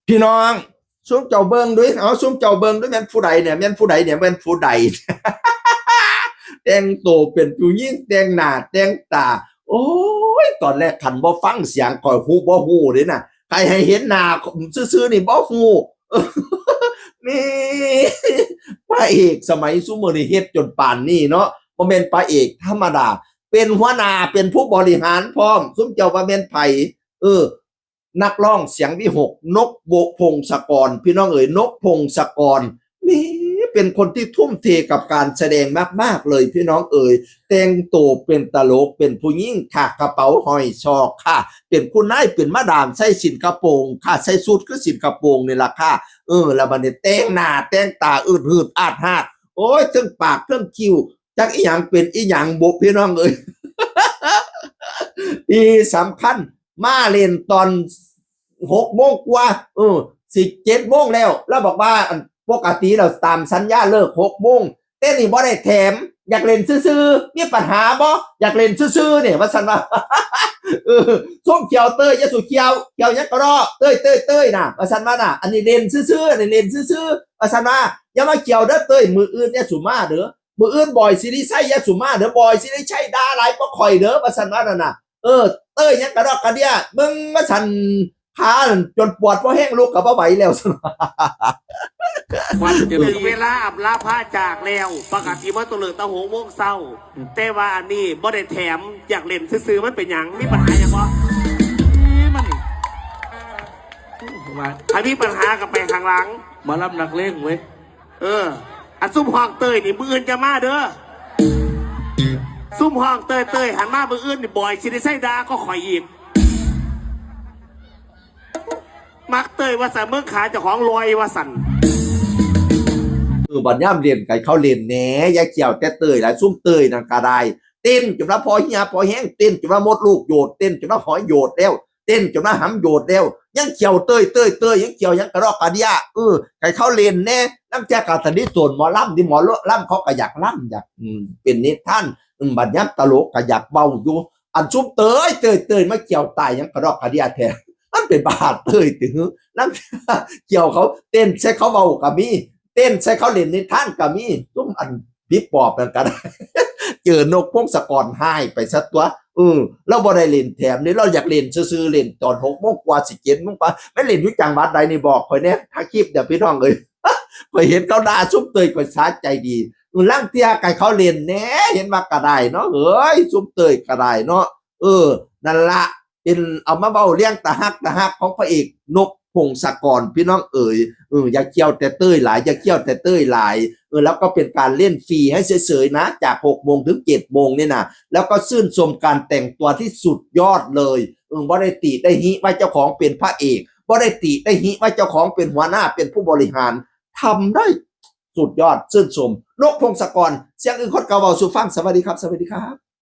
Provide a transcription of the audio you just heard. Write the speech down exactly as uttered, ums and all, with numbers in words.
พี่น้อง ซุมเจ้าเบิ่งด้วย เอา ซุมเจ้าเบิ่งด้วย แม่นผู้ใดเนี่ย แม่นผู้ใดเนี่ย แม่นผู้ใด แต่งตัวเป็นผู้หญิง แต่งหน้าแต่งตา โอ้ย ตอนแรกคันบ่ฟังเสียง ข่อยฮู้บ่ฮู้เด้น่ะ ใครให้เห็นหน้าซื่อๆนี่บ่ฮู้ นี่ พระเอกสมัยซุมื้อนี้เฮ็ดจนปานนี้เนาะ บ่แม่นพระเอกธรรมดา เป็นหัวหน้า เป็นผู้บริหารพร้อม ซุมเจ้าว่าแม่นไผ เออ นักร้องเสียงวิหก นก บก พงศกร พี่น้องเอ๋ย นก พงศกร นี่เป็นคนที่ทุ่มเทกับการแสดงมากๆเลย พี่น้องเอ๋ย แต่งตัวเป็นตลก เป็นผู้หญิง ค่ะ กระเป๋าห้อยซอกค่ะ เป็นคุณนาย เป็นมาดาม ใส่สินกระโปรงค่ะ ใส่ชุดคือสินกระโปรงนี่ล่ะค่ะ เออ แล้วบัดนี้แต่งหน้าแต่งตาอืดหืดอาดหาด โอ้ย เทิงปากเทิงคิ้ว จักอีหยังเป็นอีหยังบุ พี่น้องเอ๋ย ที่สำคัญ มาเล่นตอนหกโมงกว่า เออ สิเจ็ดโมงแล้ว แล้วบอกว่า อัน ปกติเราตามสัญญาเลิกหกโมง แต่นี่บ่ได้แถม อยากเล่นซื่อๆ มีปัญหาบ่ อยากเล่นซื่อๆเนี่ย ว่าซั่นว่า เออ ส้มเขียวเต้ย อย่าสู่เขียว เขียวหยังก็รอ เต้ย เต้ย เต้ยน่ะ ว่าซั่นว่าน่ะ อันนี้เล่นซื่อๆ อันนี้เล่นซื่อๆ ว่าซั่นว่า อย่ามาเขียวเด้อเต้ย มื้ออื่นอย่าสู่มาเด้อ มื้ออื่นบอยสิริชัยอย่าสู่มาเด้อ บอยสิริชัยด่าหลายกว่าข่อยเด้อ ว่าซั่นว่านั่นน่ะ เออ เต้ยหยังกระดอกกระเดี้ย มึงมาสั่นขานั่นจนปวดบ่แฮง ลุกก็บ่ไหวแล้ว ซั่นว่า วันเจริญ ถึงเวลาอำลาพระจากแล้ว ปกติมันต้องเลิกตั้งหกโมงเช้า แต่ว่าอันนี้บ่ได้แถม อยากเล่นซื่อๆ มันเป็นหยัง มีปัญหาหยังบ่ นี่มันนี่ว่า ถ้ามีปัญหาก็ไปข้างหลัง หมอลำนักเลงเว้ย เออ อันซุ่มห้องเต้ยนี่มื้ออื่นจะมาเด้อ ซุ่มห้องเต้ยเต้ยหันมามื้ออื่นนี่บอยสิได้ใส่ด่าก็ข่อยอีก มักเต้ยว่าสั่น เมืองขาเจ้าของลอยว่าสั่น เออ บัดยามเล่นกันเขาเล่นแหน่ อย่าเขียวแต่เต้ยหลาย ซุมเต้ยนั่นก็ได้ เต้นจนว่าพอเหียพอแฮง เต้นจนว่ามดลูกโยด เต้นจนว่าหอยโยดแล้ว เต้นจนว่าหำโยดแล้ว ยังเขียวเต้ยเต้ยเต้ย ยังเขียวหยังกระดอกกระเดี้ย เออ ให้เขาเล่นแหน่ ลางเทื่อก็สนิทส่วนหมอลำ ที่หมอลำเขาก็อยากลำ อยาก อืม เป็นนิทาน อืม บัดยามตลกก็อยากเว้าอยู่ อันซุมเต้ยเต้ยเต้ย มาเขียวตายหยังกระดอกกระเดี้ยแท้ มันเป็นบ้าเต้ยติ ลางเทื่อเขียวเขา เต้นใส่เขาเว้าก็มี เต้นใส่เขาเล่นนิทานก็มี ซุมอันผีปอบนั่นก็ได้ เจอนกพงศกรหายไปซะตัว เออ เราบ่ได้เล่นแถมนี่ เราอยากเล่นซื่อๆ เล่นตอนหกโมงกว่า สิเจ็ดโมงกว่า แม่นเล่นอยู่จังหวัดใดนี่ บอกข่อยแหน่ ถ้าคลิปเดี๋ยวพี่น้องเอ้ย ข่อยเห็นเขาด่าซุมเต้ย ข่อยสาใจดี เออ ลางเทื่อก็ให้เขาเล่นแหน่ เห็นว่าก็ได้เนาะ เฮ้ย ซุมเต้ยก็ได้เนาะ เออ นั่นละ เป็นเอามาเว้าเรื่องตาฮักตาฮักของพระเอกนกพงศกร พี่น้องเอ๋ย เออ อย่าเขียวแต่เต้ยหลาย อย่าเขียวแต่เต้ยหลาย เออ แล้วก็เป็นการเล่นฟรีให้เฉยๆนะ จากหกโมงถึงเจ็ดโมงเนี่ยนะ แล้วก็ชื่นชมการแต่งตัวที่สุดยอดเลย เออ บ่ได้ติได้ฮิว่าเจ้าของเป็นพระเอก บ่ได้ติได้ฮิว่าเจ้าของเป็นหัวหน้า เป็นผู้บริหาร ทำได้สุดยอด ชื่นชม นกพงศกร เสียงอื่นคนเก่าเว้าสู่ฟัง สวัสดีครับ สวัสดีครับ